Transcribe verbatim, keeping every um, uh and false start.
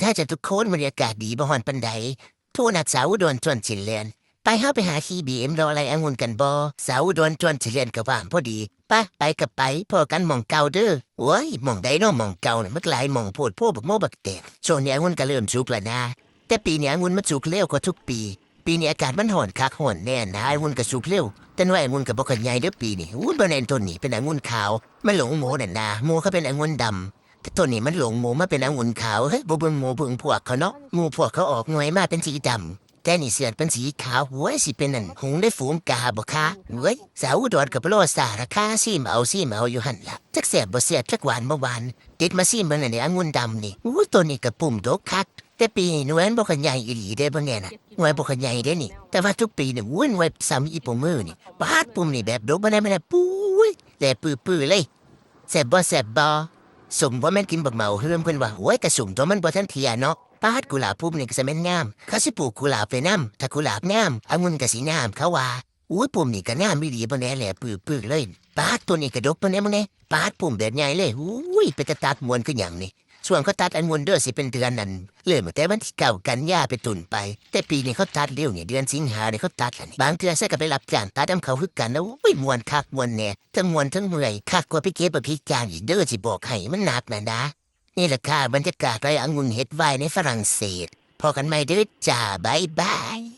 ถ้าจะทุกคนบรรยากาศดีบ่ฮ้อนปานใด โทรนัดสาวอุดรชวนสิแล่น ไปเฮาไปหาขี่ บี เอ็ม เลาะไร่องุ่นกันบ่ สาวอุดรชวนสิแล่นก็ว่างพอดี ไป ไปก็ไป พ้อกันหม่องเก่าเด้อ โอ้ย หม่องใดน้อหม่องเก่าน่ะ มันหลายหม่องโพดโพบักโมบักแตง ช่วงนี้องุ่นก็เริ่มสุกแล้วนะ แต่ปีนี้องุ่นมันสุกเร็วกว่าทุกปี ปีนี้อากาศมันฮ้อนคักฮ้อนแน่นะ องุ่นก็สุกเร็ว แต่หน่วยองุ่นก็บ่ค่อยใหญ่เด้อปีนี้ อู้ย บ่แน่นต้นนี้เป็นองุ่นขาว มันหลงหมู่นั่นนะ หมู่เขาเป็นองุ่นดำ แต่ต้นนี้มันหลงหมู่มาเป็นองุ่นขาว เฮ้ย บ่เบิ่งหมู่เบิ่งพวกเขาเนาะ หมู่พวกเขาออกหน่วยมาเป็นสีดำ แต่นี่เสือกเป็นสีขาว โอ้ย สิเป็นนั่นหงส์ในฝูงกาบ่คะ เว้ย สาวอุดรก็บ่รอซ่าละค่ะ ซิมเอา ซิมเอาอยู่หั่นล่ะ จักแซ่บบ่แซ่บ จักหวานบ่หวาน เด็ดมาซิมเบิ่งนั่นเด้ องุ่นดำนี่ อู้ ต้นนี้ก็ปุ่มดกคัก แต่ปีนี้หน่วยมันบ่ค่อยใหญ่อีหลีเด้ เบิ่งแน่น่ะ หน่วยบ่ค่อยใหญ่เด้นี่ แต่ว่าทุกปีนี่ อู้ย หน่วยส่ำอีโป้มือนี่ ป๊าด ปุ่มนี่แบบดกบ่ได้ บ่ได้ ปุ้ย แหลกปื้อๆเลย แซ่บบ่ แซ่บบ่ ส้มบ่แม่นกินบักเหมาเฮือมเพิ่นว่า โอ้ย กะส้มตัวมันบ่ทันเที่ยเนาะ ป๊าด กุหลาบพุ่มนี่ก็จะแม่นงาม เขาสิปลูกกุหลาบไว้นำ ถ้ากุหลาบงาม องุ่นก็สิงาม เขาว่า อุ้ย พุ่มนี่ก็งามอีหลีบ่แน่แหละ ปึกๆเลย ป๊าด ต้นนี้ก็ดกบ่แน่บ่แน่ ป๊าด พุ่มแบบใหญ่เลย อุ้ย เป็นตาตัดม่วนคือหยังนี่ ช่วงเขาตัดองุ่นเด้อ สิเป็นเดือนนั่น เริ่มตั้งแต่วันที่เก้ากันยาเป็นต้นไป แต่ปีนี้เขาตัดเร็วนี่ เดือนสิงหานี่เขาตัดแล้วนี่ บางเทื่อฉันก็ไปรับจ้างตัดนำเขาคือกันนะ อุ้ย ม่วนคักม่วนแน่ ทั้งม่วนทั้งเมื่อย คักกว่าไปเก็บบักพริกจ้างอีกเด้อ สิบอกให้ มันหนักนะนะ นี่แหละค่ะ บรรยากาศไร่องุ่นเฮ็ดไวน์ในฝรั่งเศส พ้อกันใหม่เด้อจ้า บ๊ายบาย